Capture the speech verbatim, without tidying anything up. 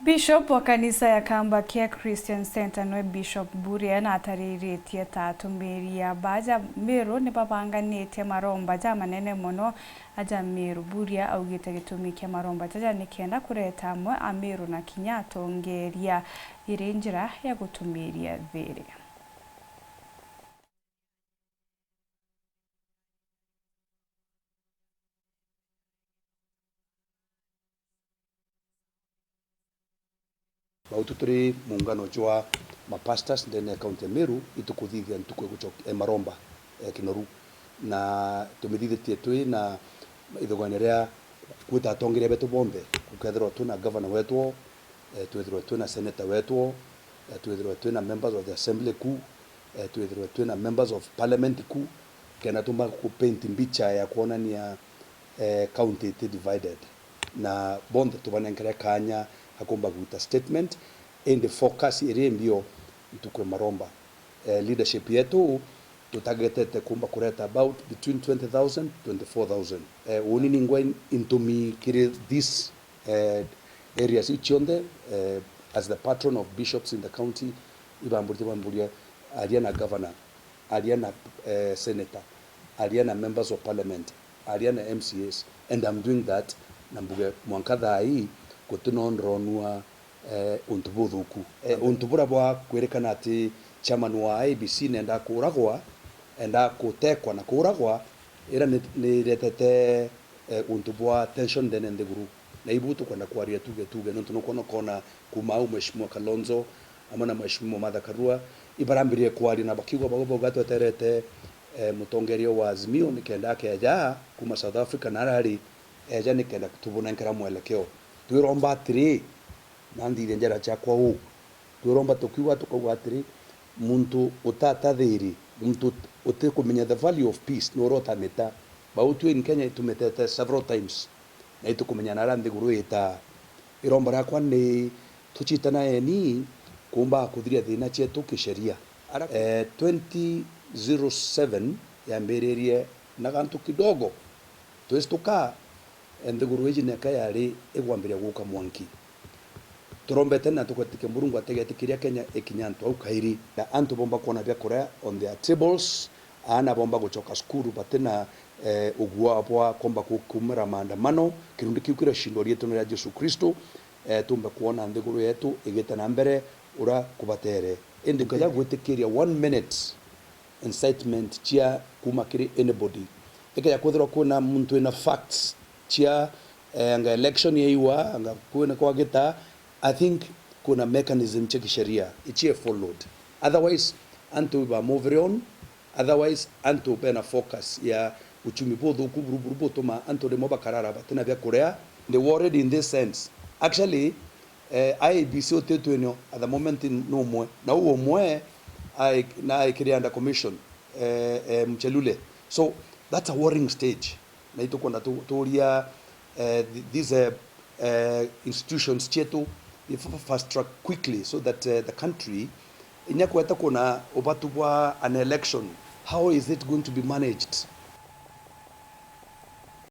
Bishop wa kanisa ya Kambakia Christian Center nwe Bishop Buria natariritie ta atumiri a baja Meru ni babanganitie maromba jamanene mono aja Meru. Buria augite gitumi kia maromba jaja ni kenda kureta amwe a Meru na kinya atongeria iri njira ya gutumiria thiri. Bau tu turi muungano jwa mapastors ndene ya kaunti ya Meru, itukuthithia ntuku ya gucokia, eh, maromba, eh, Kinoru. Na tumithithitie twi na ithugania ria gwita atongeria betu bonthe, gukethirwa twina governor wetu, eh, twithirwe twina senator wetu, eh, twithirwe twina members of the assembly ku, eh, twithirwe twina members of parliament ku, kenda tumba ku paint mbicha ya kwonania, eh, county iti divided. Na bonthe tubanenkere kanya akumba gwita statement, indi focus iri mbio ntuku ya maromba. Eh, leadership yetu tutagetete kumba kureta about between twenty thousand, twenty-four thousand. Eh, uni ningwa in-, intumi kiri these, eh, areas iu cionthe, eh, as the patron of bishops in the county, ibamburite bamburia, aria na governor, aria na, eh, senator, aria na members of parliament, aria na M C As, and I'm doing that, na mbuge mwanka thaa ii guti no ndironua, eh, untu buthuku. Eh, untu bura bwa kwirikana ati chairman wa I E B C nenda kuragwa, enda kutekwa na kuragwa, ira ni, ni iretete, eh, untu bwa tension ndene nthiguru. Na ibu tukwenda kwaria tuge tuge, nontu nukwona kona kuma au Mheshimiwa Kalonzo, amwe na Mheshimiwa Martha Karua, ibarambirie kwaria na bakiuga bau bauga tweterete, eh, mutongeria wa Azimio nikenda akeja kuma South Africa na arari eja nikenda tubunenkera mwelekeo. Twiromba atiri, na nthithia njara ciakwa uu, twiromba tukiuga tukauga atiri, muntu utata thiri, muntu utikumenya the value of peace, ni uria utamita. Bau twi in Kenya itumitete several times, na itukumenya na aria nthiguru itaa. Iromba riakwa ni tucitanaeni kumba kuthiria thina cietu kisheria. Ara, eh, twenty zero seven yambiririe na gantu kidogo. Twistuka, eh, nthiguru iji neka yari igwambiria guka mwanki. Turombete na tugwetikia Murungu ategetikiria Kenya ikinya antu au kairi. Na antu bomba kwona biakuria on their tables, aana bomba gucoka cukuru batina, eh, uguaa bwa komba ku-, kumira maandamano, kirundi kiu kiracindwa riitwene ria Jesu Kristo, eh, tumbe kwona nthiguru yetu igite na mbere uria kubatere. Indi nkaja gwitikiria one minute incitement cia kuma kiri anybody. Ikeja kwithirwa kwina muntu wina facts cia, eh, anga election yaiwa, anga kwina kwagita, I think kwina mechanism cia kisheria ichie followed. Otherwise, antu ba move on, otherwise, antu bena focus ya uchumi buthuku buru buru butuma antu rimo bakarara batina bia kuria. They were already in this sense. Actually, eh, I E B C utitwe nio at the moment ni umwe. Na uu umwe, ai-, na aikiri under commission, eh, eh, Mchelule. So, that's a worrying stage. Na itukwenda tu-, tuuria, eh, th-, these, eh, eh, institutions cietu, if fast track quickly so that, eh, the country, inya kweta kuna ubatu bwa an election, how is it going to be managed?